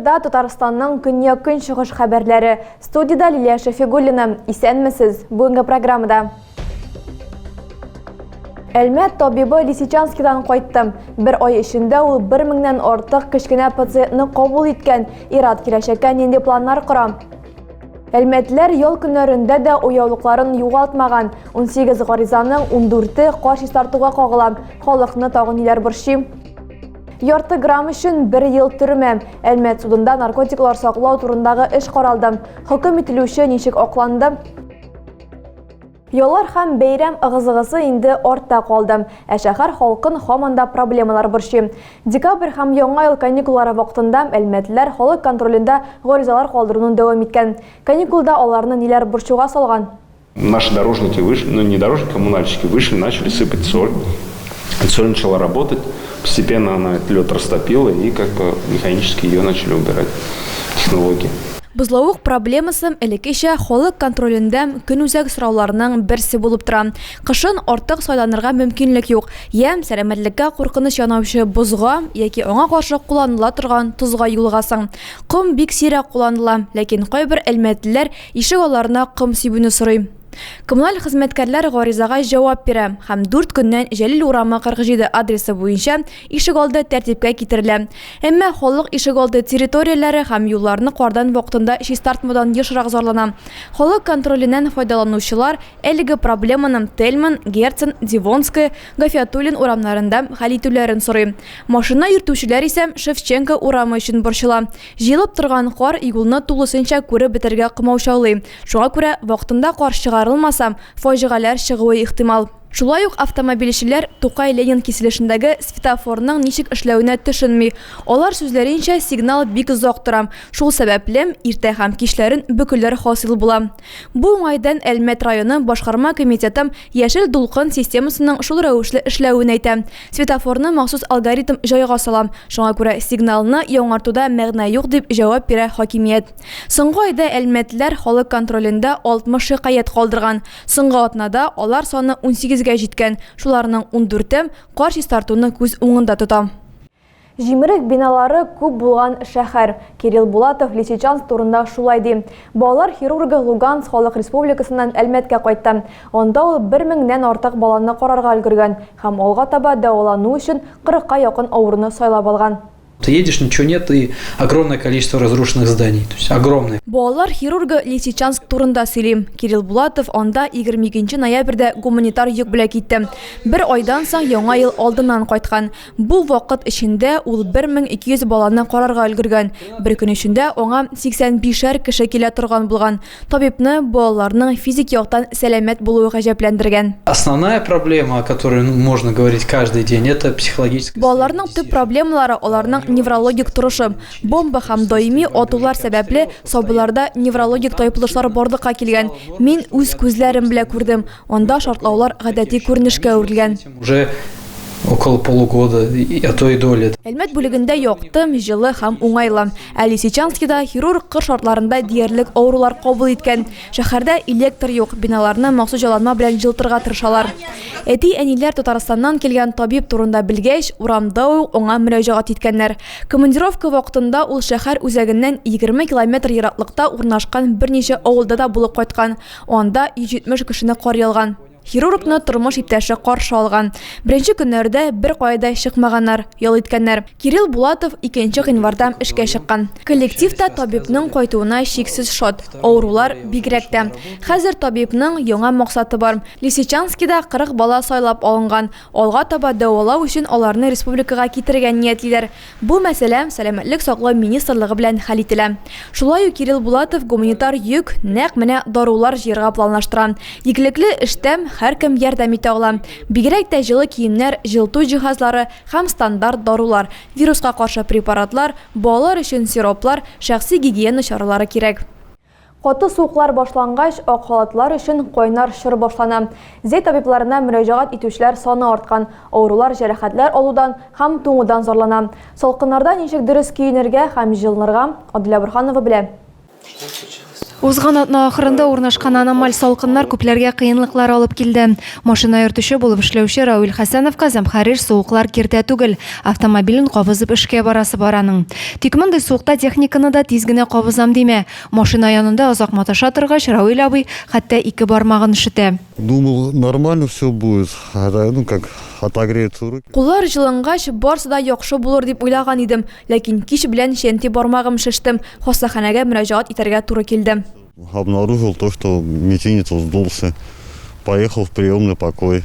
Эфирда Татарстанның көньяк-көнчыгыш хәбәрләре. Студиядә Лилия Шәфигуллина. Исәнмесез. Бүгенге программада. Әлмәт табибы Лисичанскидан кайтты. Бер ай эчендә ул бер меңнән артык кечкенә пациентны кабул иткән. Ират киләчәккә нинди планнар кора? Әлмәтләр ял көннәрендә дә уяулыкларын югалтмаган. 18 гаризаның 14-е кар чистартуга кагыла. Халыкны тагын ниләр борчый? Ярты грамм өчен бер ел төрмә. Әлмәт судында наркотиклар саклау турындагы эш каралды. Хөкем ителүче ничек акланды? Яллар һәм бәйрәм ыгы-зыгысы инде артта калды, ә шәһәр халкын һаман да проблемалар борчый. Декабрь һәм Яңа ел каникуллары вакытында әлмәтлеләр халык контролендә гаризалар калдыруны дәвам иткән. Каникулда аларны ниләр борчуга салган? Наши дорожники вышли, ну не дорожники, коммунальщики вышли, начали сыпать соль. Соль начала работать, постепенно она этот лед растопила и как бы механически ее начали убирать. Технологии. Бозлавык проблемасы элеккечә халык контролендә көнүзәк сорауларның берсе булып тора. Кышын артык сайланырга мөмкинлек юк. Йә сәламәтлеккә куркыныч янаучы бозга яки аңа каршы кулланыла торган тозга юлыгасың. Ком бик сирәк кулланыла, ләкин кайбер әлмәтлеләр ишек алларына ком сибүне сорый. Коммуналь хезмәткәрләр гаризага җавап бирә һәм дүрт көннән Җәлил урамы 47 адресы буенча ишегалды тәртипкә китерелә. Әмма халык ишегалды территорияләре һәм юлларны кардан вакытында чистартмаудан ешрак зарлана. Халык контроленнән файдаланучылар әлеге проблеманы Тельман, Герцен, Девонская, Гафиатуллин урамнарында хәл итүләрен сорый. Машина йөртүчеләр исә Шевченко урамы өчен борчыла. Җыелып торган кар юлны тулысынча күреп бетәргә комаучаулый. Шуңа күрә вакытында кар чыгарылмаса, фаҗигаләр чыгуы ихтимал. Шулай ук автомобильчеләр Тукай-Ленин киселешендәге светофорның ничек эшләвенә төшенми. Алар сүзләренчә, сигнал бик озак тора. Шул сәбәпле, иртә һәм кичләрен бөкеләр хасил була. Бу уңайдан Әлмәт районы башкарма комитеты Яшел дулкын системасының шул рәвешле эшләвен әйтә. Светофорны махсус алгоритм җайга сала. Шуңа күрә сигналны яңартуда мәгънә юк, дип җавап бирә хакимият. Соңгы айда әлмәтлеләр халык контролендә 60 шикаять калдырган. Соңгы атнада алар саны унсигезгә җиткән, шуларның ундүрте кар чистартуны күз уңында тота. Җимерек биналары күп булган шәһәр. Кирилл Булатов Лисичанск турында шулай ди. Балалар хирургы Луганск Халык Республикасыннан Әлмәткә кайтты. Анда ул бер меңнән артык баланы карарга өлгергән һәм алга таба дәвалану өчен кырыкка якын авыруны сайлап алган. Ты едешь, ничего нет и огромное количество разрушенных зданий, то есть огромное. Балалар хирургы Лисичанск турында сөйли. Кирилл Булатов анда 22 нче ноябрьдә гуманитар йөк белән китте. Бер айдан соң Яңа ел алдыннан кайткан. Бу вакыт эчендә ул 1200 баланы карарга өлгергән. Бер көн эчендә аңа 85 шәр кеше килә торган булган. Табибны балаларның физик яктан сәламәт булуы гаҗәпләндергән. Основная проблема, о которой можно говорить каждый день, это психологическое Балаларның төп проблемалары, аларның неврологик торышы. Бомба һәм даими атулар сәбәпле, сабыйларда неврологик тайпылышлар барлыкка килгән. Мин үз күзләрем белән күрдем, анда шартлаулар гадәти күренешкә әверелгән. Уже около полугода, а то и до лет. Әлмәт бүлегендә якты, җылы һәм уңайлы. Ә Лисичанскида хирург кыр шартларында диярлек авырулар кабул иткән. Шәһәрдә электр юк, биналарны махсус җайланма белән җылытырга тырышалар. Әти-әниләр Татарстаннан килгән табиб турында белгәч, урамда ук аңа мөрәҗәгать иткәннәр. Командировка вакытында ул шәһәр үзәгеннән 20 километр ераклыкта урнашкан берничә авылда да булып кайткан. Анда 170 кешене кар ялган. Хирургны тормыш иптәше каршы алган. Беренче көннәрдә беркая да чыкмаганнар, ял иткәннәр. Кирилл Булатов 2 гыйнварда эшкә чыккан. Коллектив та табибның кайтуына чиксез шат, авырулар бигрәк тә. Хәзер табибның яңа максаты бар. Лисичанскида 40 бала сайлап алынган. Алга таба дәвалау өчен аларны республикага китерергә ниятлиләр. Бу мәсьәлә Сәламәтлек саклау министрлыгы белән хәл ителә. Шулай ук Кирилл Булатов гуманитар йөк, нәкъ менә дарулар җыярга планлаштыра. Игелекле эштә һәркем ярдәм итә ала. Бигрәк тә җылы киемнәр, җылыту җиһазлары һәм стандарт дарулар, вируска каршы препаратлар, балалар өчен сироплар, шәхси гигиена чаралары кирәк. Каты суыклар башлангач, ак халатлар өчен кайнар чор башлана. Зәй табибларына мөрәҗәгать итүчеләр саны арткан. Авырулар җәрәхәтләр алудан һәм туңудан зарлана. Салкыннарда ничек дөрес киенергә һәм җылынырга, Аделя Борһанова белә. Узган атна ахырында урнашкан аномаль салкыннар күпләргә кыенлыклар алып килде. Машина йөртүче булып эшләүче Рауил Хәсәновка зәмхәрир суыклар киртә түгел, автомобилен кабызып эшкә барасы бар аның. Тик мондый суыкта техниканы да тиз генә кабызам димә. Машина янында озак маташа торгач, Рауил абый хәтта ике бармагын өшетә. Думал, нормально все будет, ну как отогреются руки. Куллар җылынгач, барсы да яхшы булыр дип уйлаган идем. Ләкин кич белән чәнти бармагым шеште, хастаханәгә мөрәҗәгать итәргә туры килде. Обнаружил то, что мизинец вздулся. Поехал в приемный покой.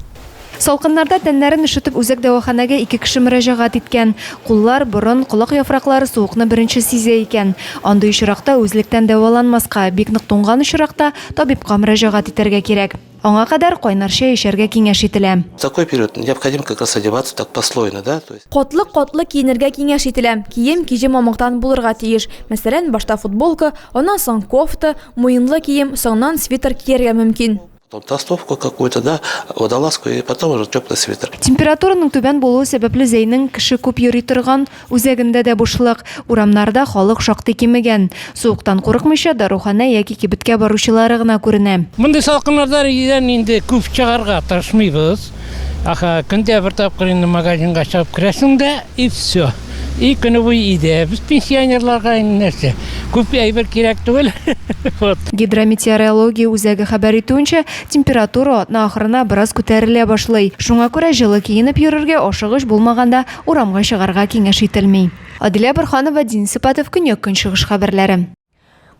Салкыннарда тәннәрен өшетеп үзәк дәваханәгә ике кеше мөрәҗәгать иткән. Куллар, борын, колак яфраклары суыкны беренче сизә икән. Андый очракта үзлектән дәваланмаска, бик нык туңган очракта табибка мөрәҗәгать итәргә кирәк. Аңа кадәр кайнар чәй эчәргә киңәш ителә. В такой период необходимо как раз одеваться так послойно, да, то есть. Катлы-катлы киенергә киңәш ителә. Кием киҗе мамыктан булырга тиеш. Мәсәлән, башта футболка, аннан соң кофта, муенлы кием, соңыннан свитер кияргә мөмкин. Потом толстовку какую-то, да, водолазку и потом уже теплый свитер. Температураның түбән булуы сәбәпле Зәйнең кеше күп йөри торган Үзәгендә дә бушлык. Урамнарда халык шактый кимегән. Суыктан курыкмыйча, даруханә яки кибеткә баручылары гына күренә. Мондый салкыннарда өйдән инде күп чыгарга тырышмыйбыз. Аха, көндә бер тапкыр инде магазинга чыгып керәсең дә, и все. И көне буе өйдә. Без пенсионерларга инде нәрсә, күп әйбер кирәк түгел. Вот. Гидрометеорология үзәге хәбәр итүенчә, температура атна ахырына бераз күтәрелә башлый. Шуңа күрә җылы киенеп йөрергә ашыгыч булмаганда Урамга чыгарга киңәш ителми. Адилә Борһанова, Денис Ипатов, Көньяк-Көнчыгыш хәбәрләре.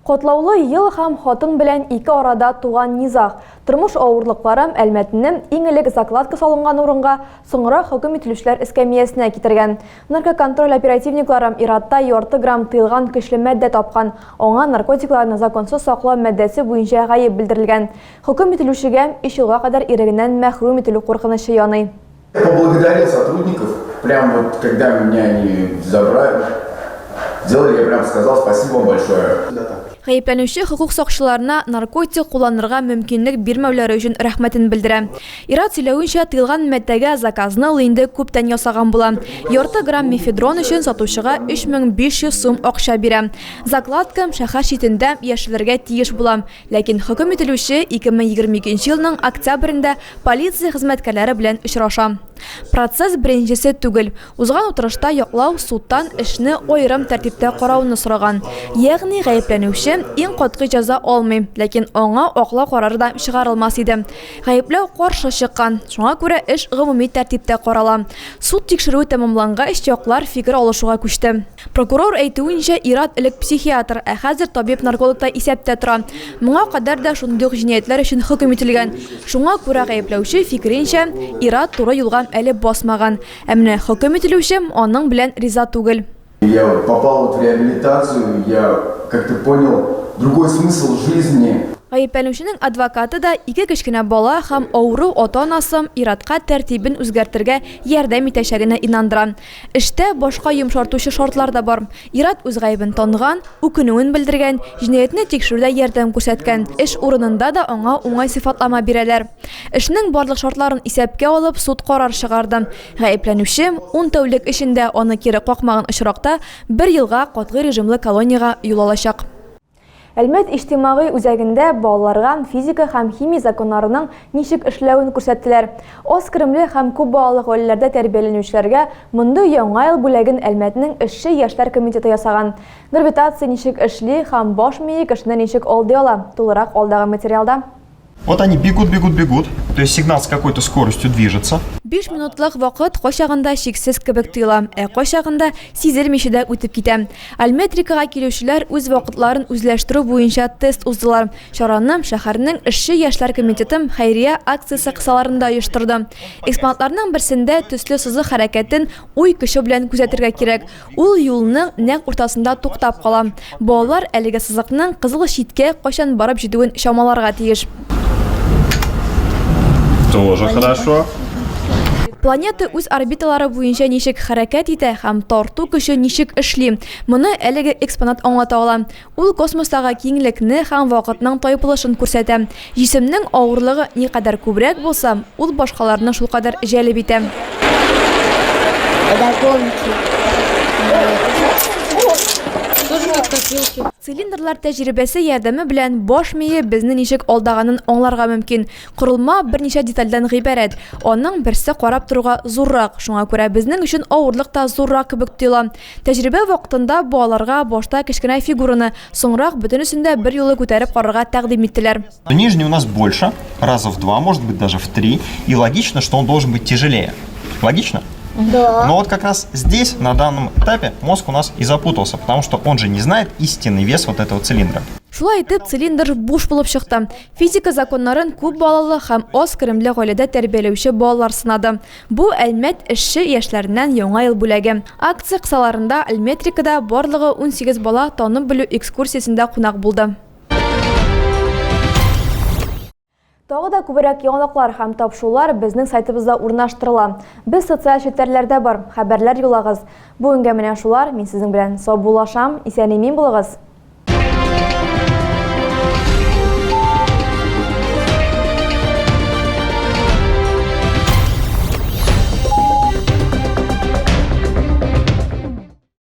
Катлаулы ел һәм хатын белән ике арада туган низаг. Тормыш авырлыклары Әлмәтне иң элек закладка салынган урынга, соңрак хөкем ителүчеләр эскәмиясенә китергән. Наркоконтроль оперативниклары ир-атта ярты грамм тыелган көчле матдә тапкан. Аңа наркотикларны законсыз саклау маддәсе буенча гаеп белдерелгән. Хөкем ителүчегә өч елга кадәр ирегеннән мәхрүм ителү куркынычы яный. Поблагодарил сотрудников, прям вот когда меня они забрали, сделали, я прям сказал спасибо вам большое. Гаепләнүче хокук сакчыларына наркотик кулланырга мөмкинлек бирмәүләре өчен рәхмәтен белдерә. Ир-ат сөйләвенчә, тыелган матдәгә заказны ул инде күптән ясаган була. Ярты грамм мефедрон өчен сатучыга 3500 сум акча бирә. Закладка шәһәр читендә яшерелергә тиеш була. Ләкин хөкем ителүче 2022 елның октябрендә полиция хезмәткәрләре белән очраша. Процесс беренчесе түгел. Узган утырышта яклау судтан эшне аерым тәртиптә карауны сораган. Ягъни гаепләнүче иң катгый җәза алмый, ләкин аңа аклау карары да чыгарылмас иде. Гаепләү каршы чыккан, шуңа күрә эш гомуми тәртиптә карала. Суд тикшерүе тәмамлангач, яклар фикер алышуга күчте. Прокурор әйтүенчә, ир-ат элек психиатр, ә хәзер табиб-наркологта исәптә тора. Моңа кадәр дә шундый ук җинаятьләр өчен хөкем ителгән. Шуңа күрә гаепләүче фикеренчә, ир-ат туры юлга әле басмаган. Ә менә хөкем ителүче аның белән риза түгел. Я попал вот в реабилитацию, я как-то понял другой смысл жизни. Гаепләнүченең адвокаты да ике кечкенә бала һәм авыру ата-анасы ир-атка тәртибен үзгәртергә ярдәм итәчәгенә инандыра. Эштә башка йомшартучы шартлар да бар. Ир-ат үз гаебен таныган, үкенүен белдергән, җинаятьне тикшерүдә ярдәм күрсәткән. Эш урынында да аңа уңай сыйфатлама бирәләр. Эшнең барлык шартларын исәпкә алып, суд карар чыгарды. Гаепләнүче, ун тәүлек эчендә аны кире какмаган очракта, бер елга катгый режимлы колониягә юл алачак. Әлмәт иҗтимагый үзәгендә балаларга физика һәм химия законнарының ничек эшләвен күрсәттеләр. Аз керемле һәм күп балалы гаиләләрдә тәрбияләнүчеләргә мондый Яңа ел бүләген Әлмәтнең эшче яшьләр комитеты ясаган. Гравитация ничек эшли һәм баш мие кешене ничек алдый ала? Тулырак алдагы материалда. Вот они бегут, бегут, бегут. То есть сигнал с какой-то скоростью движется. Биш минутлык вакыт кайчагында чиксез кебек тоела, ә кайчагында сизелмичә дә үтеп китә. Альметрикага килүчеләр үз вакытларын үзләштерү буенча тест уздылар. Чараны шәһәрнең эшче яшьләр комитеты хәйрия акциясе кысаларында оештырды. Экспонатларның берсендә төсле сызык хәрәкәтен уй көче белән күзәтергә кирәк. Ул юлның нәкъ уртасында туктап кала. Балалар әлеге сызыкның кызыл читкә кайчан барып җитүен чамаларга тиеш. Тоже хорошо. Планета үз орбиталары буенча ничек хәрәкәт итә һәм тарту көче ничек эшли? Моны әлеге экспонат аңлата ала. Ул космостагы киңлекне һәм вакытның тайпылышын күрсәтә. Җисемнең авырлыгы никадәр күбрәк булса, ул башкаларны шулкадәр җәлеп итә. копилки. Цилиндрлар тәҗрибәсе ярдәме белән баш мие безне ничек алдаганын аңларга мөмкин. Корылма берничә детальдән гыйбарәт. Аның берсе карап торуга зуррак, шуңа күрә безнең өчен авырлык та зуррак кебек тоела. Тәҗрибә вакытында балаларга башта кечкенә фигураны, соңрак бөтенесен дә берьюлы күтәреп карарга тәкъдим иттеләр. Нижний у нас больше, раза в два, может быть даже в три, и логично, что он должен быть тяжелее. Логично? Да. Но вот как раз здесь, на данном этапе, мозг у нас и запутался, потому что он же не знает истинный вес вот этого цилиндра. Шулай итеп, цилиндр буш булып чыкты. Физика законнарын күп балалы һәм аз керемле гаиләдә тәрбияләүче балалар сынады. Бу Әлмәт эшче яшьләреннән Яңа ел бүләге. Акция кысаларында Альметрикада барлыгы 18 бала танып-белү экскурсиясендә кунак булды. Тагы да күбрәк яңалыклар һәм тапшырулар безнең сайтыбызда урнаштырыла. Без социаль челтәрләрдә бар, хәбәрләр юллагыз. Бүгенгә менә шулар, мин сезнең белән саубуллашам, исән-имин булыгыз!